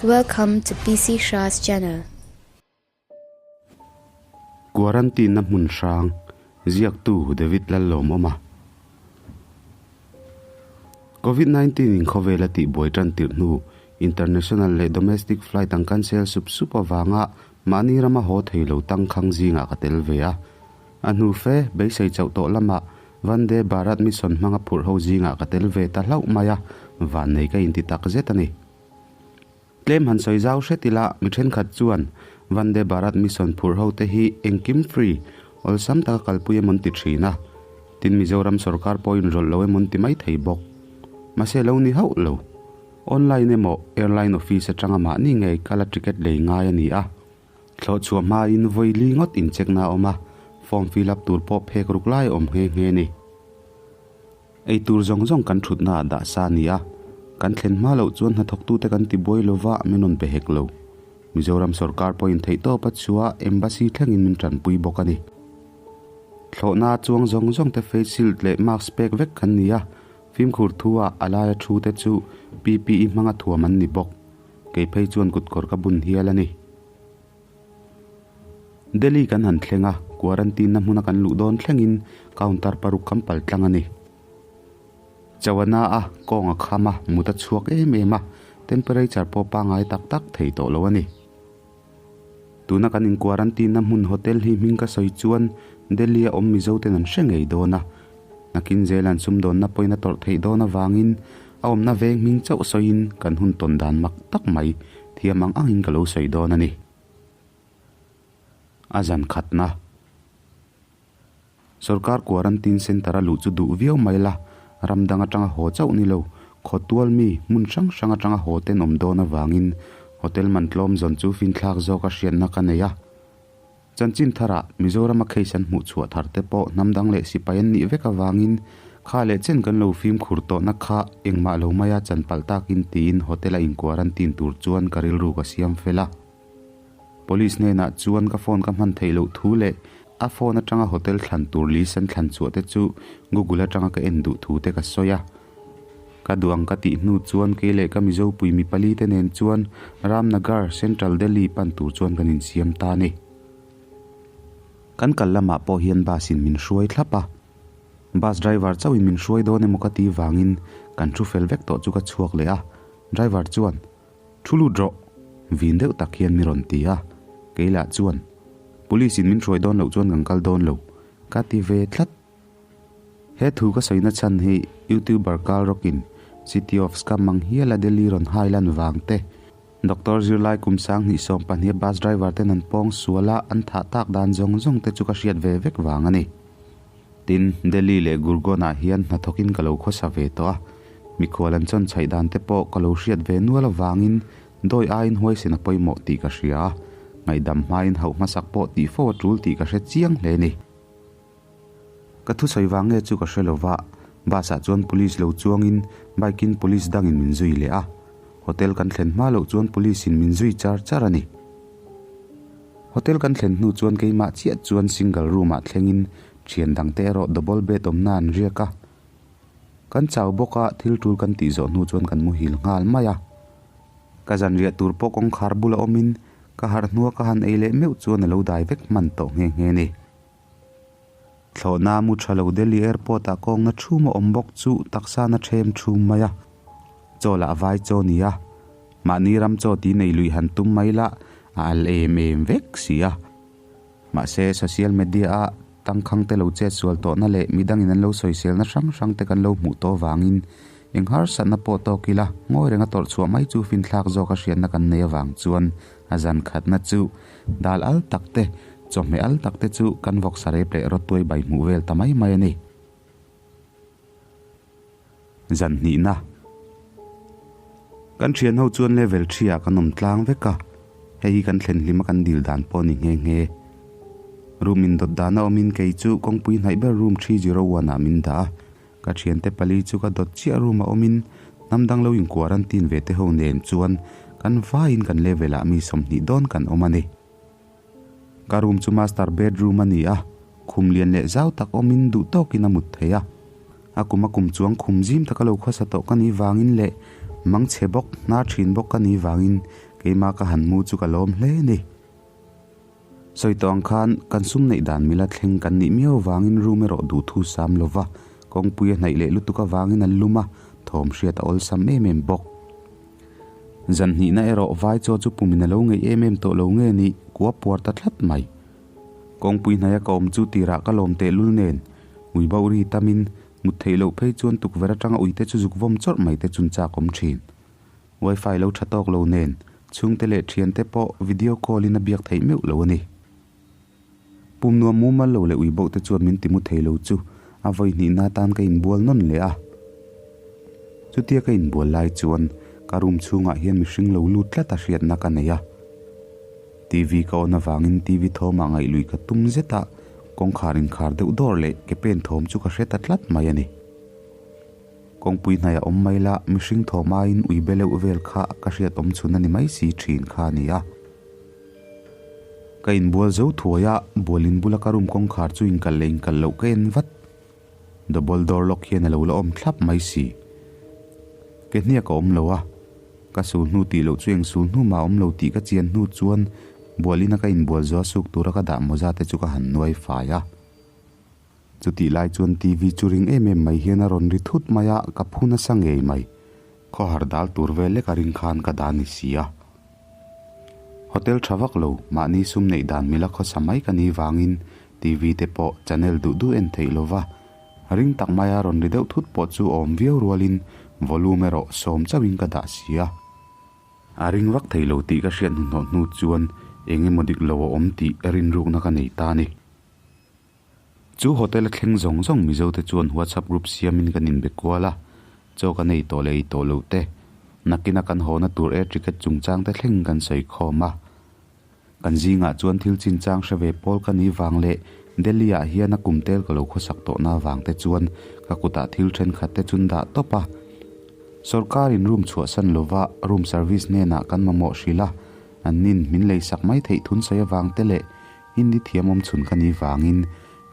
Welcome to PC Shah's channel. Quarantine na hmun hrang, ziaktu David Lallawmawma. Covid 19 in khawvel a tihbuai tan tirh hnu, international leh domestic flight an cancel sup sup avanga mahni rama haw thei lo tangkhang zingah ka tel ve a. A hnu fe, beisei chauh tawh lamah Vande Bharat Mission hmanga phurh ho zingah ka tel ve ta hlauh mai a, vannei ka inti tak zet a ni. Tlem han sawi zau hret ila, mi thenkhat chuan Vande Bharat Mission phurh ho te hi engkim free, awlsam taka kalpui emawn ti thin a. Tin Mizoram sorkar pawh inrawlh lo emawn ti mai thei bawk. Mahse lo ni hauh lo. Online emaw airline office atanga mahni ngei kala ticket lei ngai a ni a. Thlawh chhuah hmain vawi li ngawt incheck na a awm a, form fill up tur pawh phek ruk lai a awm nghe nghe a ni. Ei tur zawng zawng kan thutna ah dah sa a ni a, kan thlen hma loh chuan hnathawktute kan ti buai lova min rawn pe hek lo. Mizoram sorkar pawhin theihtawp a chhuah embassy thlengin min tanpui bawk a ni. Thlawhna chuang zawng zawng te face shield leh mask pek vek kan ni a, fimkhur thu ah a laia thu te chu PPE hmanga thuam an ni bawk. Kei phei chuan kutkawr ka bun hial a ni. Delhi kan han thleng a, quarantine na hmuna kan luh dawn thlengin counter paruk kan pal tlang a ni. Chawana a kawng a kham a, mut a chhuak em em a, temperature pawh pangai tak tak thei tawh lo a ni. Tuna kan in quarantine na hmun hotel hi hming ka sawi chuan Delhi a awm Mizo ten an hre ngei dawn a, nakin zel an sumdawnna pawhin a tawrh theih dawn avangin a awmna veng hming chauh sawiin kan hun tawn dan mak tak mai thiam ang angin ka lo sawi dawn a ni. A zan khatna. Sorkar quarantine centre a luh chu duh viau mai la, ram dang atanga haw chauh ni lo, khawtual mi hmun hrang hrang atanga haw ten awm dawn avangin hotel man tlawm zawn chu finthlak zawk a hriatna ka nei a. Chanchin tharah Mizorama case an hmuh chhuah thar te pawh hnam dang leh sipai an nih vek avangin kha leh chen kan lo fimkhur tawhna kha engmah lo maia chan palh takin tiin hotel a in quarantine tur chuan ka rilru ka siam fel a. Police hnenah chuan ka phone ka hman theih loh thu leh a phone atanga hotel thlan tur list an thlan chhuah te chu Google atanga ka en duh thu te ka sawi a. Ka duh ang ka tih hnu chuan kei leh ka Mizo pui mi pali te nen chuan Ramnagar, Central Delhi pan tur chuan kan insiam ta a ni. Kan kal lamah pawh hian bus in min hruai thlap a. Bus driver chauhin min hruai dawn emaw ka tih vangin kan thu fel vek tawh chu ka chhuak leh a. Driver chuan, Thu lut rawh! Vin deuh tak hian mi rawn ti a. Kei lah chuan, Police in min hruai dawn loh chuan kan kal dawn lo, ka ti ve tlat. He thu ka sawina chhan hi YouTuber Carl Rock-in City of Scam ang hiala Delhi rawn hai lan vang te, Doctor zirlai kum 2020 a bus driver ten an pawng sual a an thah tak dan zawng zawng te chu ka hriat ve vek vang a ni. Tin, Delhi leh Gurgaon ah hian hnathawkin ka lo khawsa ve tawh a, mikhual an chawn chhaih dan te pawh ka lo hriat ve nual avangin dawi aiin huaisen a pawimawh tih ka hria a, ngaihdam hmain hauh hmasak pawh tih fo a tul tih ka hre chiang hle a ni. Ka thusawi vang nge chu ka hre lo va, bus ah chuan police lo chuangin bike in police dangin min zui leh a, hotel kan thlen hma loh chuan police in min zui char char a ni. Hotel kan thlen hnu chuan keimah chiah chuan single room ah thlengin thian dangte erawh double bed awmna an riak a. Kan chau bawk a, thil tul kan tih zawh hnu chuan kan muhil nghal mai a. Ka zanriah tur pawh kawngkhar bula awmin ka harh hnua ka han ei leh meuh chuan a lo dai vek hman tawh nghe nghe a ni. Thlawhna mu tha lo Delhi Airport ah kawngna thum a awm bawk chu taksa na them thum mai a. Chaw lah vai chaw ni a. Mahni ram chaw ti nei lui han tum mai lah a al em em vek si a. Mahse social media a tangkhang te lo chet sual tawhna leh midangin an lo sawiselna hrang hrang te kan lo hmuh tawh vangin eng harsatna pawh tawk ila ngawi renga tawrh chhuah mai chu finthlak zawk a hriatna kan nei avang chuan a zan khatna chu dal al tak te Chawhmeh al tak te chu kan vawksa rep leh rawtuai bai hmuh vel ta mai mai a ni. Zan hnihna. Kan thian ho chuan level three ah kan awm tlang vek a, hei hi kan thlen hlim a kan dil dan pawh a ni nghe nghe. Room in dawt dan a awmin kei chu kawngpui hnaih ber room 301 ah min dah a, ka thiante pali chu ka dawt chiah room a awmin hnam dang lo in quarantine ve te ho nen chuan kan vaiin kan level ah mi 20 dawn kan awm a ni. Ka room chu master bedroom a ni a, khum lian leh zau tak awmin duh tawkin a mut thei a. A kum a kum chuang khum zim taka lo khawsa tawh ka nih vangin leh mangchhe bawk, hnar thin bawk ka nih vangin Keimah ka han mu chu ka lawm hle ni. Sawi tawh ang khan kan sum neih dan mila thleng kan nih miau avangin room erawh duhthu sam lo va, kawngpui a hnaih leh lutuk avangin an lum a, thawm hriat a awlsam em em bawk. Zan hnihna erawh vai chaw chu pumin a lo ngeih em em tawh lo nge ni, kua puar ta tlat mai. Kawngpui hnaia ka awm chu tirah ka lawm tehlul nen, ui bauh ri tamin mut theih loh phei chuan tukverh atanga uite chu zuk vawm chawrh mai te chun chak awm thin. Wifi lo tha tawk lo nen, chhungte leh thiante pawh video call in a biak theih meuh lo a ni. Pum nuam mumal lo leh ui bauh te chuan min ti mu thei lo chu a vawi hnihna atan ka inbual nawn leh a. Chutia ka inbual lai chuan ka room chhungah hian mihring lo lut tlat a hriatna ka nei a. TV ka on avangin TV thawmah ngaihluih ka tum zet a, kawngkhar inkhar deuh dawr leh ke pen thawm chu ka hre ta tlat mai a ni. Kawngpui hnaih a awm mai la, mihring thawm aiin ui be leuh vel kha ka hriat awm chhun a ni mai si thin kha a ni a. Ka inbual zo thuai a, bualin bula ka room kawngkhar chu inkalh leh inkalh loh ka en vat. Double door lock hian a lo la awm thlap mai si. Ke hniak a awm lo a, ka sul hnu tih loh chu eng sul hnu mah a awm lo tih ka chian hnu chuan bualina ka inbual zuah suk tura ka dah mawza te chu ka han nuai fai a. Chutih lai chuan TV chu ring em em mai hian a rawn ri thut mai a, ka phu nasa ngei mai. Khawhar dal tur vel lek a ring khan ka dah ni si a. Hotel tha vak lo, mahni sum neih dan mila khawsa mai ka ni vangin TV te pawh channel duh duh en theih lova ring tak maia rawn ri deuh thut pawh chu awm viau rualin volume erawh sawm chauhin ka dah si a. A ring vak thei lo tih ka hriat hnuhnawh hnu chuan eng emaw dik lo a awm tih rinrukna ka nei ta a ni. Chu hotel a thleng zawng zawng Mizo te chuan WhatsApp group siamin kan inbe kual a, chaw kan ei tawh leh ei tawh loh te, nakina kan hawna tur air ticket chungchang te thleng kan sawi khawm a. Kan zingah chuan thil chinchang hre ve pawl ka nih vang leh Delhi ah hian a kum tel ka lo khawsak tawhna vang te chuan ka kutah thil thenkhat te chun dah tawp a. Sorkarin room chhuahsan lova room service hnenah kan mamawh hrilh a, an nin min leisak mai theih thun sawi avang te leh Hindi thiam awm chhun ka ni vangin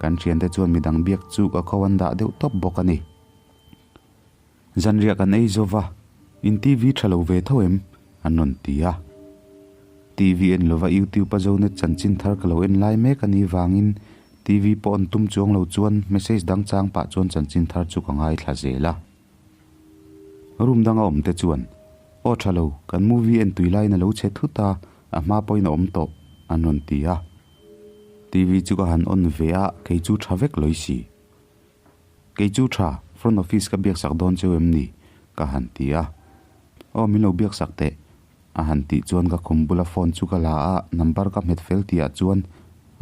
kan thiante chuan midang biak chu ka kho an dah deuh tawp bawk a ni. Zanriah kan ei zo va, In TV tha lo ve tho em? an rawn ti a. TV en lova YouTube a Zonet chanchin thar ka lo en lai mek a ni vangin TV pawh an tum chuang lo chuan message dang chang pah chuan chanchin thar chu ka ngaithla zel a. Room danga awm te chuan, Aw tha lo, kan movie en tui laiin a lo che thut a, a hma pawhin a awm tawh, an rawn ti a. TV chu ka han on ve a, kei chu tha vek lawi si. Kei chu tha, front office ka biaksak dawn cheu em ni? ka han ti a. Aw min lo biaksak teh, a han tih chuan ka khum bula phone chu ka la a, number ka hmet fel tihah chuan,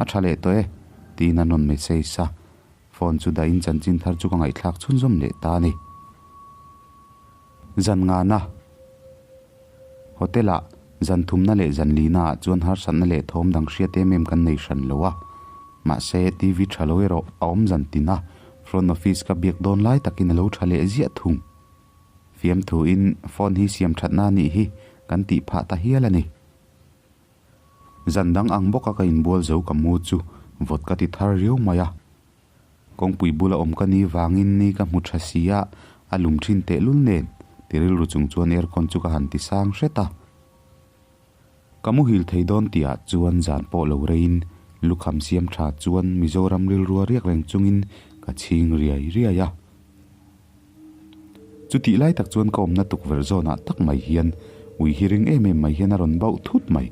A tha leh tawh e, tiin an rawn message a. Phone chu dahin chanchin thar chu ka ngaihthlak chhunzawm leh ta a ni. Zan ngana Hotel ah zan thumna leh zan lina ah chuan harsatna leh thawm dang hriat em em kan nei hran lo a. Mahse TV tha lo erawh a awm zan tin a, front office ka biak dawn lai takin a lo tha leh ziah thung. Fiamthu in phone hi siam thatna a nih hi kan tih phah ta hial a ni. Zan dang ang bawka ka inbual zo ka mu chu vawt ka ti thar riau mai a. Kawngpui bula awm ka ni vangin ni ka hmu tha si a, a lum thin tehlul nen ti rilru chung chuan aircon chu ka han ti sang hret a. Ka muhil thei dawn tihah chuan zan pawh lo reiin lukham siam tha chuan Mizoram rilrua riak reng chungin ka chhing riai riai a. Chutih lai tak chuan ka awmna tukverh zawnah tak mai hian ui hi ring em em mai hian a rawn bauh thut mai.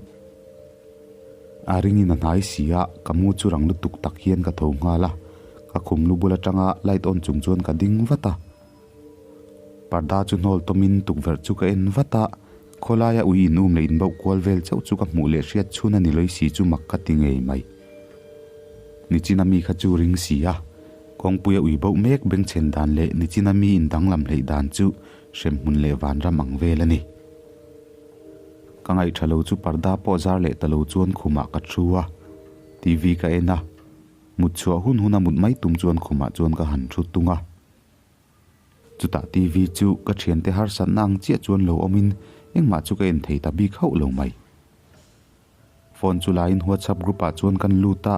A ringin a hnai si a, ka mu chu rang lutuk tak hian ka tho nghal a, ka khum lu bul atanga light on chung chuan ka ding vat a. Parda chu hnawl tawmin tukverh chu ka en vat a, khawlaia ui in um leh in bauh kual vel chauh chu ka hmuh leh hriat chhun a ni lawih si chu mak ka ti ngei mai. Nichina mi kha chu ring si a. Kawngpuia ui boh mek bengchhen dan leh nichina mi in danglam hleih dan chu hremhmun leh vanram ang vel a ni. Ka ngaihṭha lo chu parda pawh zar leh ta lo chuan khumah ka thu a, TV ka en a, mut chhuah hun huna mut mai tum chuan khumah chuan ka han thu tung a. Chutah TV chu ka ṭhiante harsatna ang chiah chuan lo awmin engmah chu ka en thei ta bik hauh lo mai. Phone chu laiin WhatsApp group ah chuan kan lut a,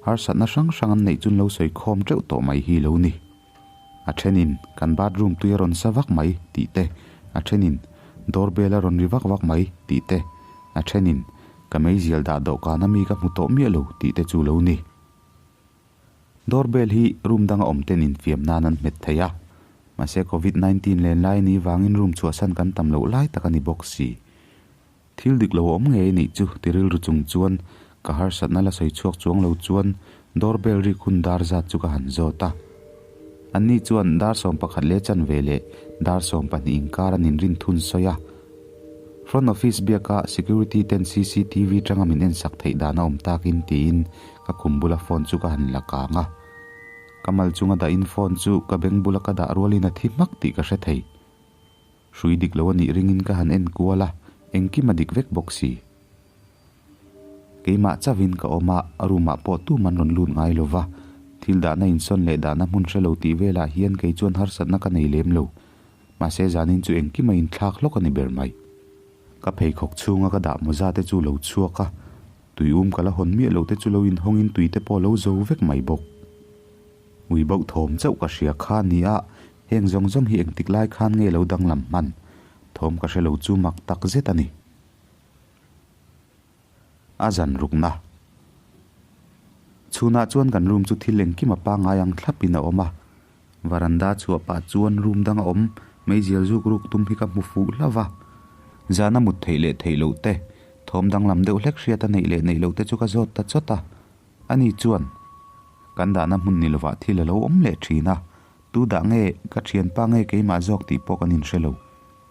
harsatna hrang hrang an neih chun lo sawi khawm teuh tawh mai hi lo ni. A thenin kan bathroom tui a rawn sa vak mai tih te, a thenin doorbell a rawn ri vak vak mai tih te, A thenin, Ka meizial dah dawhkan a mi ka hmu tawh miah lo tih te chu lo ni. Doorbell hi room danga awm ten infiam nan an hmet thei a, mahse Covid 19 len lai ni vangin room chhuahsan kan tam loh lai tak a ni bawk si. Thil dik lo awm ngei anih chu ti rilru chung chuan ka harsatna la sawi chhuak chuang lo chuan doorbell rik hun dar zat chu ka han zawt a. Anni chuan dar 11 leh chanve leh dar 12 inkar an inrin thun sawi a. Front office biaka security ten cctv tanga min ensak theih dan a awm takin tiin ka khum bula phone chu ka han la kang a. Ka mal chunga dahin phone chu ka beng bula ka dah rualin a thi hmak tih ka hre thei. Hrui dik lo a nih ringin ka han en kual a, engkim a dik vek bawk si. Keimah chauhin ka awm a, room ah pawh tum an rawn lut ngai lo va, thil dahna insawn leh dahna hmun hre lo tih velah hian kei chuan harsatna ka nei lem lo. Mahse zanin chu engkim a inthlak hlawk a ni ber mai. Ka pheikhawk chhunga ka dah mawza te chu lo chhuak a, tui um ka la hawn miah lo te chu lo inhawngin tui te pawh a lo zo vek mai bawk. Ui bauh thawm chauh ka hria kha a ni a, heng zawng zawng hi engtik lai khan nge lo danglam hman? Thawm ka hre lo chu mak tak zet a ni. A zan rukna. Chhunah chuan kan room chu thil engkim a pangngai ang thlapin a awm a. Varanda chhuah pah chuan room dang a awm, meizial zuk ruk tum hi ka hmu fuh hlauh va. Zana mut theih leh theih loh te, thawm danglam deuh hlek hriat a neih leh neih loh te chu ka zawt ta chawt a. Ani chuan, Kan dahna hmun ni lovah thil a lo awm leh thin a, tu dah nge, ka thianpa nge keimah zawk tih pawh kan inhre lo.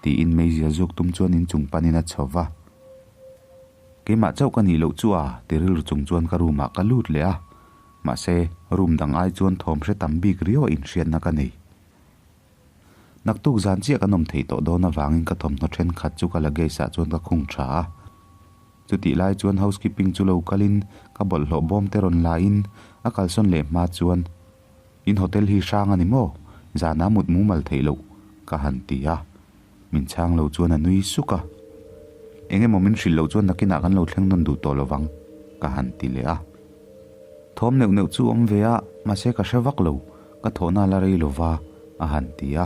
Tiin meizial zuk tum chuan inchung panin a chho va. Keimah chauh ka nih loh chu a, ti rilru chung chuan ka room ah ka lut leh a. Mahse, room dang ai chuan thawm hre tam bik riau a inhriatna ka nei. Naktuk zan chiah kan awm theih tawh dawn avangin ka thawmhnaw thenkhat chu ka luggage ah chuan ka khung tha a. Chutih lai chuan housekeeping chu lo kalin ka bawlhhlawh bawm te rawn la in a kalsawn leh hma chuan, In hotel hi hrang a ni maw? Zana mut mumal theih loh ka han ti a. Min chhang lo chuan a nui suk a. Eng emaw min hrilh loh chuan nakinah kan lo thleng nawn duh tawh lovang ka han ti leh a. Thawm neuh neuh chu awm ve a, mahse ka hre vak lo, ka thawhna la rei lova a han ti a.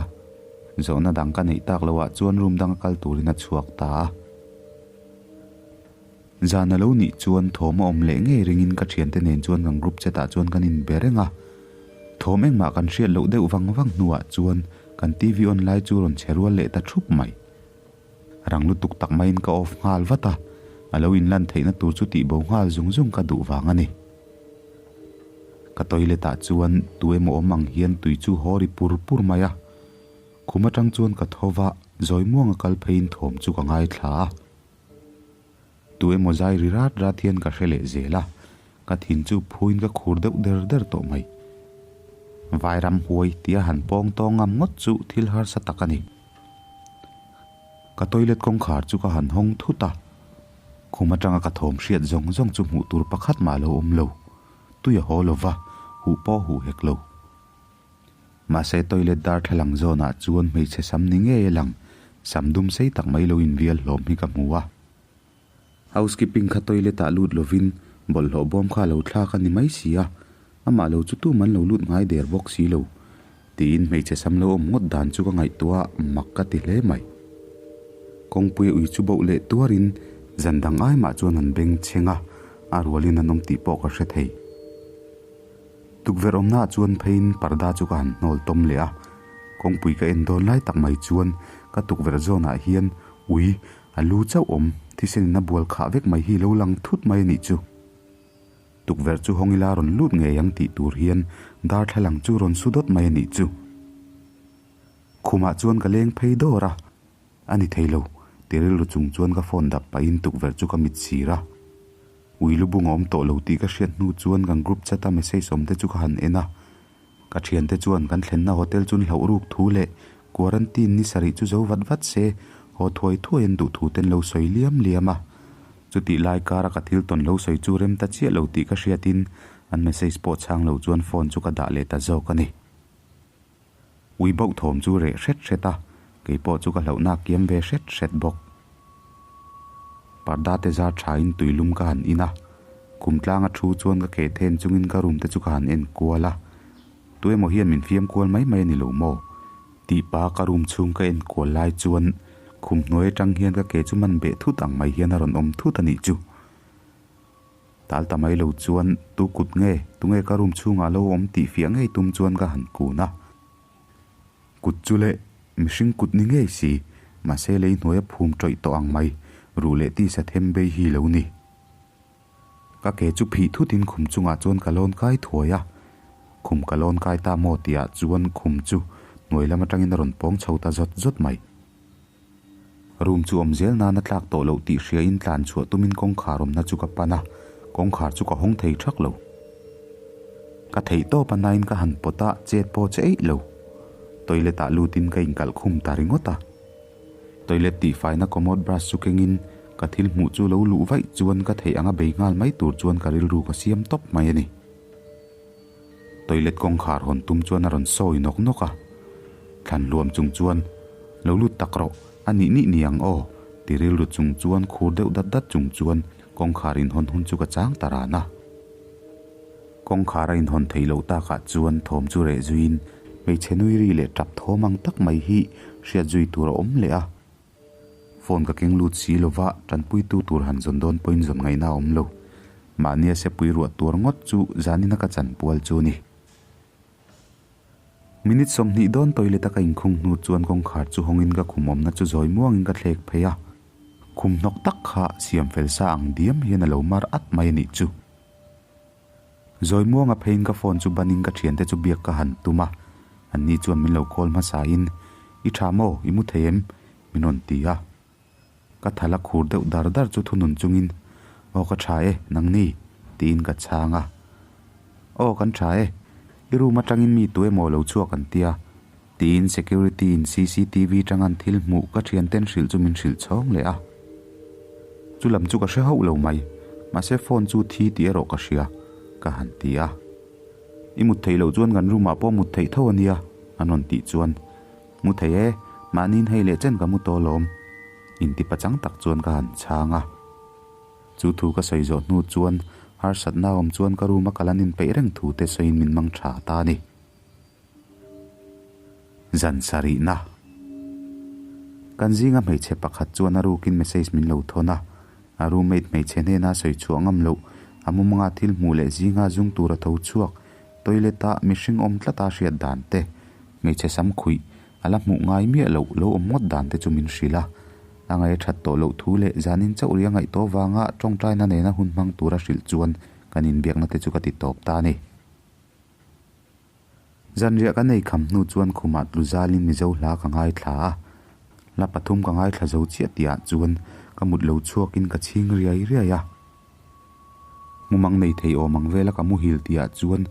Zawhna dang ka neih tak loh ah chuan room danga kal turin a chhuak ta a. Zan a lo nih chuan thawm a awm leh ngei ringin ka thiante nen chuan kan group chat ah chuan kan inbe reng a. Thawm engmah kan hriat loh deuh vang vang hnuah chuan kan TV on lai chu rawn che rual leh ta thup mai. Rang lutuk tak maiin ka off nghal vat a, a lo inlan theihna tur chu tihbo nghal zung zung ka duh vang a ni. Ka toilet ah chuan tu emaw awm ang hian tui chu haw ri pur pur mai a. Khum atang chuan ka tho va, zawi muanga kal pheiin thawm chu ka ngaithla a. Tu emaw zai ri rat rat hian ka hre leh zel a, ka thin chu phuin ka khur deuh der der tawh mai. Vairam huai tia han pawng tawng ngam ngawt chu thil harsa tak a ni. Ka toilet kawngkhar chu ka han hawng thut a, khum atanga ka thawm hriat zawng zawng chu hmuh tur pakhat mah lo awm lo, tui a haw lo va, huh pawh huh hek lo. Mahse toilet darthlalang zawnah chuan hmeichhe sam ni ngei a lang, sam dum sei tak mai lo invial hlawm hi ka hmu a. Housekeeping kha toilet ah lut lovin bawlhhlawh bawm kha a lo thlak a ni mai si a, amah lo chu tum an lo lut ngai der bawk si lo, tiin hmeichhe sam lo awm ngawt dan chu ka ngaihtuah a, mak ka ti hle mai. Kawngpui a ui chu bauh leh tuarin zan dang ai mah chuan an beng chheng a, a rualin an awm tih pawh ka hre thei. Tukverh awmnaah chuan pheiin parda chu ka han hnawl tawm leh a, kawngpui ka en dawn lai tak mai chuan ka tukverh zawnah hian ui a lu chauh awm thisenin a bual khah vek mai hi lo lang thut mai a nih chu. Tukverh chu hawng ila rawn lut ngei ang tih tur hian darthlalang chu rawn su dawt mai a nih chu. Khumah chuan ka leng phei dawr a, a ni thei lo, ti rilru chung chuan ka phone dap pahin tukverh chu ka mit sir a. Ui lu bung a awm tawh lo tih ka hriat hnu chuan kan group chat a message awm te chu ka han en a. Ka thiante chuan kan thlenna hotel chu hlauh ruk thu leh quarantine ni sarih chu zo vat vat se haw thuai thuai an duh thu ten lo sawi liam liam a. Chutih lai kara ka thil tawn lo sawi chu rem ta chiah lo tih ka hriatin an message pawh chhang lo chuan phone chu ka dah leh ta zawk a ni. Ui bauh thawm chu reh hret hret a, kei pawh chu ka hlauhna a kiam ve hret hret bawk. Parda te zar thain tuilum ka han in a, kum tlanga thu chuan ka ke then chungin ka room te chu ka han en kual a, tu emaw hian min fiam kual mai mai a ni lo maw? Tih pa ka room chhung ka en kual lai chuan Khum hnuai atang hian ka ke chu man beh thut ang mai hian a rawn awm thut a nih chu. Tal ta mai lo chuan tu kut nge, tunge ka room chhungah lo awm tih fiah ngei tum chuan ka han kun a. Kut chu leh mihring kut ni ngei si, mahse lei hnuaia phum tawih tawh ang mai, ruh leh tisa them bei hi lo ni. Ka ke chu phih thutin khum chungah chuan ka lawn kai thuai a, khum ka lawn kai ta maw tihah chuan khum chu hnuai lam atangin a rawn pawng chho ta zawt zawt mai. Room chu awm zel nana tlak tawh loh tih hriain tlan chhuah tumin kawngkhar awmna chu ka pan a, kawngkhar chu ka hawng thei thak lo. Ka theih tawp a nain ka han pawt a, chet pawh che eih lo. Toilet ah lutin ka inkalh khum ta ringawt a. Toilet tihfaina commode brush chu kengin ka thil hmuh chu lo luh vaih chuan ka theih anga bei nghal mai tur chuan ka rilru ka siam tawp mai a ni. Toilet kawngkhar hawn tum chuan a rawn sawi nawk nawk a, thlan hluam chung chuan, Lo lut tak rawh, a nih nih ni ang aw, ti rilru chung chuan khur deuh dat dat chung chuan kawngkhar inhawn hun chu ka chang ta ran a. Kawngkhar a inhawn theih loh takah chuan thawm chu reh zuiin hmeichhe nui ri leh tap thawm ang tak mai hi hriat zui tur a awm leh a. Phone ka keng lut si lova tanpuitu tur han zawn dawn pawhin zawn ngaihna a awm lo. Mahnia sepui ruah tuar ngawt chu zanina ka chanpual chu a ni. Minute 20 dawn toilet a ka inkhung hnu chuan kawngkhar chu hawngin ka khum awmna chu zawi muangin ka thlek phei a. Khum hnawk tak kha siam fel sa ang diam hian a lo mar at mai a nih chu. Zawi muanga pheiin ka phone chu banin ka thiante chu biak ka han tum a, anni chuan min lo call hmasain, I tha maw? I mu thei em? min rawn ti a. Ka thala khur deuh dar dar chu thunun chungin, Aw ka tha e, nangni? tiin ka chhang a. Aw kan tha e, i room atangin mi tu emaw lo chhuak an tia, tiin security in cctv tangan thil hmuh ka thianten hrilh chu min hrilh chhawng leh a. Chu lam chu ka hre hauh lo mai, mahse phone chu thi tih erawh ka hria, ka han ti a. I mut theih loh chuan kan room ah pawh mut theih tho a nia, an rawn tih chuan, Mu thei e, mahniin hei leh chen ka mu tawh alawm, inti pachang tak chuan ka han chhang a. Chu thu ka sawi zawh hnu chuan harsatna awm chuan ka room a kal an inpeih reng thu te sawiin min mang tha ta a ni. Zan sarihna. Kan zinga hmeichhe pakhat chuan a rukin message min lo thawn a, a roommate hmeichhe hnena sawi chhuah ngam loh, a mumanga thil hmuh leh zinga zung tur a tho chhuak, toilet ah mihring awm tlata hriat dan te, hmeichhe sam khuih a la hmuh ngai miah loh lo awm ngawt dan te chu min hrilh a. A ngaih a that tawh loh thu leh zanin chauh ri a ngaih tawh vanga tawngtaina nena hun hmang tura hrilh chuan kan inbiakna te chu ka ti tawp ta a ni. Zanriah ka nei kham hnu chuan khumah tlu zalin Mizo hla ka ngaithla a, hla pathum ka ngaithla zo chiah tihah chuan ka mut lo chhuakin ka chhing riai riai a. Mumang nei thei awm ang vela ka muhil tihah chuan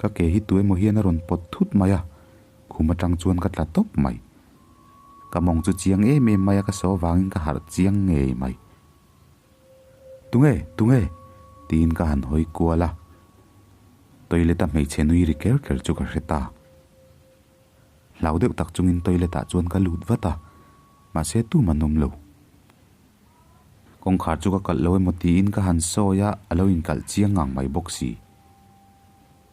ka ke hi tu emaw hian a rawn pawt thut mai a, khum atang chuan ka tla tawp mai. Ka mawng chu chiang em em mai a ka saw vangin ka harh chiang ngei mai. Tunge? Tunge? tiin ka han hawi kual a. Toilet a hmeichhe nui ri ker ker chu ka hre ta. Hlau deuh tak chungin toilet ah chuan ka lut vat a, mahse tum an awm lo. Kawngkhar chu ka kalh lo emaw tiin ka han sawi a, a lo inkalh chiang ngang mai bawk si.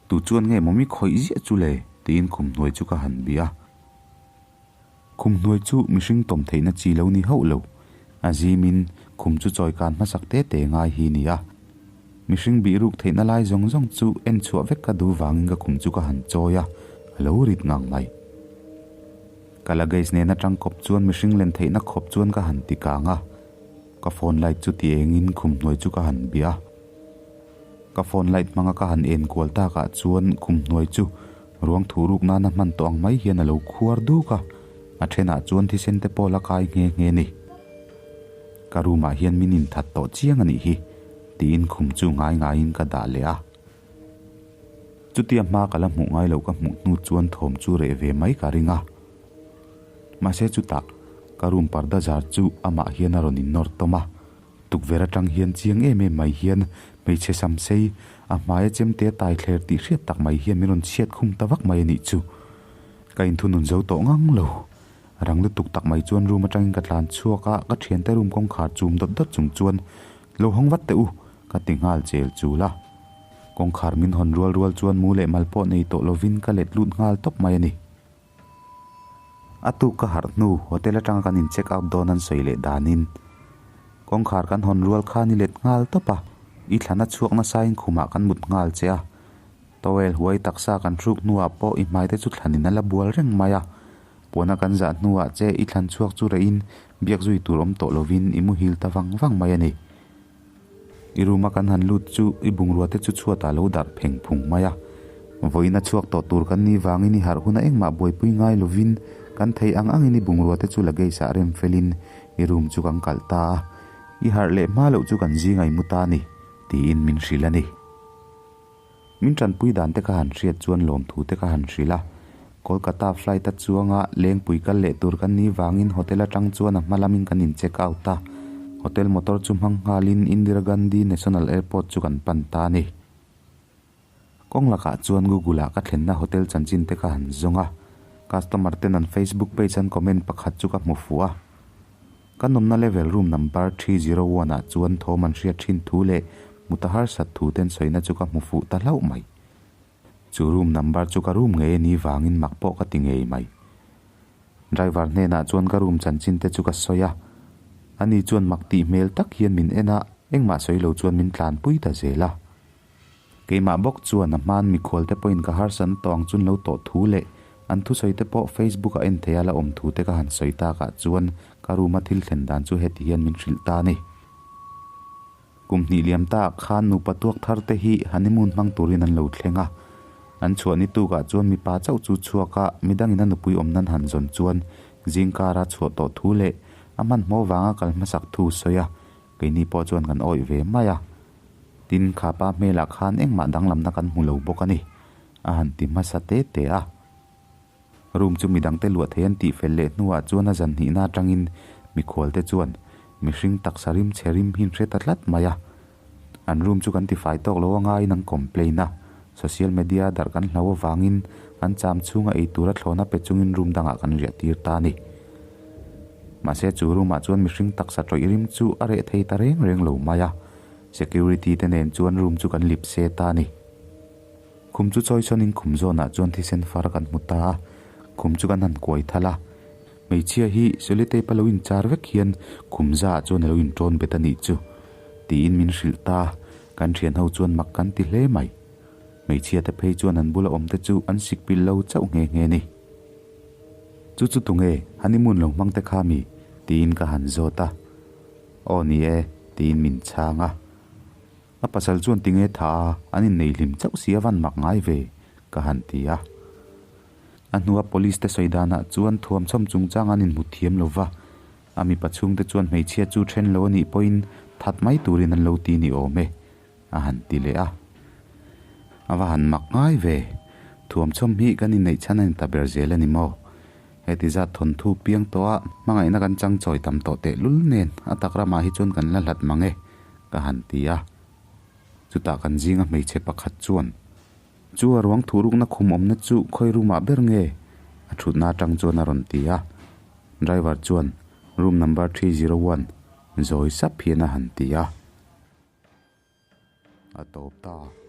Tu chuan nge maw mi khawih ziah chu le? tiin khum hnuai chu ka han bih a. Khum hnuai chu mihring tawm theihna chi lo ni hauh lo. A zimin khum chu chawi kan hmasak te te ngai hi ni a. Mihring bih ruk theihna lai zawng zawng chu en chhuah vek ka duh vangin ka khum chu ka han chawi a, a lo rit ngang mai. Ka luggage nen atang kawp chuan mihring len theihna khawp chuan ka han ti kang a. Ka phone light chu ti engin khum hnuai chu ka han bih a. Ka phone light hmanga ka han en kual takah chuan khum hnuai chu ruang thuh ruk nana hman tawh ang mai hian a lo khuar duk a, a thenah chuan thisen te pawh la kai nghe nghe ni. Ka room ah hian min inthat tawh chiang a nih hi, tiin khum chu ngai ngaiin ka dah leh a. Chutia hma ka la hmuh ngai loh ka hmuh hnu chuan thawm chu reh ve mai ka ring a. Mahse chutah ka room parda zar chu amah hian a rawn innawr tawm a. Tukverh atang hian chiang em em mai hian hmeichhe sam sei, a hmaia chemte a tai thler tih hriat tak mai hian min rawn chhiat khum ta vak mai a nih chu. Ka inthunun zo tawh ngang lo. Rang lutuk tak mai chuan room atangin ka tlan chhuak a, ka thiante room kawngkhar chum dawt dawt chung chuan, Lo hawng vat teh u, ka ti nghal chel chul a. Kawngkhar min hawn rual rual chuan mu leh mal pawh nei tawh lovin ka let lut nghal tawp mai a ni. A tuk ka harh hnu hotel atanga kan in check out dawn an sawi leh danin kawngkhar kan hawn rual khan i let nghal tawp a, i thlan a chhuak nasain khumah kan mut nghal che a. Towel huai taksa kan hruk hnuah pawh i hmai te chu thlanin a la bual reng mai a. Puana kan zah hnuah che i thlan chhuak chu rehin biak zui tur awm tawh lovin i muhil ta vang vang mai a ni. I room a kan han lut chu i bungrua te chu chhuatah lo darh pheng phung mai a. Vawiin a chhuak tawh tur kan nih vangin i harh huna engmah buaipui ngai lovin kan thei ang angin i bungrua te chu luggage ah rem felin i room chu kan kalh ta a. I harh leh hma loh chu kan zing a i mu ta a ni, tiin min hrilh a ni. Min tanpui dan te ka han hriat chuan lawmthu te ka han hrilh a. Kolkata flight a chuanga lengpui kal leh tur kan nih vangin hotel atang chuan a hma lamin kan in check out a. Hotel motor chu hmang nghalin Indira Gandhi National Airport chu kan pan ta a ni. Kawng lakah chuan Google ah ka thlenna hotel chanchin te ka han zawng a. Customer ten an Facebook page an comment pakhat chu ka hmu fuh a. Ka nawmna level room number 301 ah chuan thawm an hriat thin thu leh hmu ta harsat thu ten sawina chu ka hmu fuh ta hlauh mai. Chu room number chu ka room ngei a nih vangin mak pawh ka ti ngei mai. Driver hnenah chuan ka room chanchin te chu ka sawi a. Ani chuan mak tih hmel tak hian min en a, engmah sawi lo chuan min tlanpui ta zel a. Keimah bawk chuan a hmaan mikhual te pawhin ka harsatna tawh ang chun lo tawh thu leh an thusawi te pawh Facebook ah en theia la awm thu te ka han sawi takah chuan ka room a thil thlen dan chu heti hian min hrilh ta a ni. Kum hnih liam ta ah khan nupa tuak thar te hi honeymoon hmang turin an lo thleng a. An chhuah ni tukah chuan mipa chauh chu chhuak a, midangin a nupui awm nan han zawn chuan zingkara chhuah tawh thu leh a hmanhmawh vanga kal hmasak thu sawi a, keini pawh chuan kan awih ve mai a. Tin, kha pa hmelah khan engmah danglamna kan hmu lo bawk a ni, a han ti hmasa te te a. Room chu midangte luah thei an tih fel leh hnuah chuan a zan hnihna atangin mikhualte chuan mihring taksa rim chhe rim hi an hre ta tlat mai a. An room chu kan tifai tawk lo angaiin an complain a, social media darh kan hlau avangin an cham chhunga ei tura thlawhna pe chungin room dangah kan riah tir ta a ni. Mahse chu room ah chuan mihring taksa tawih rim chu a reh thei ta reng reng lo mai a. Security te nen chuan room chu kan lip se ta a ni. Khum chu chawi sawn in khum zawn ah chuan thisen far kan hmu ta a, khum chu kan han kuai thal a. Hmeichhia hi sellotape a lo in char vek hian khum za ah chuan a lo in tawn bet a nih chu tiin min hrilh ta a, kan thian ho chuan mak kan ti hle mai. Hmeichhia te phei chuan an bula awm te chu an sik pil lo chauh nghe nghe a ni. Chu chu tunge honeymoon lo hmang te kha mi? tiin ka han zawt a. Aw ni e, tiin min chhang a. A pasal chuan tinge tha a, an innei hlim chauh si a van mak ngai ve, ka han ti a. A hnua police te sawi danah chuan thuamchhawm chungchang an inhmu thiam lo va, a mipa chhungte chuan hmeichhia chu then lo a nih pawhin that mai turin an lo ti ni awm e, a han ti leh a. A va han mak ngai ve, thuamchhawm hi kan inneih chhan a ni ta ber zel a ni maw? Heti zat thawnthu piang tawh a, hmangaihna kan chang chawi tam tawh tehlul nen a tak ramah hi chuan kan la hlat mang e, ka han ti a. Chutah kan zinga hmeichhe pakhat chuan, Chu a ruang thurukna khum awmna chu khawi room ah ber nge? a thutna atang chuan a rawn ti a. Driver chuan, Room number 301, zawi sap hian a han ti a. A tawp ta.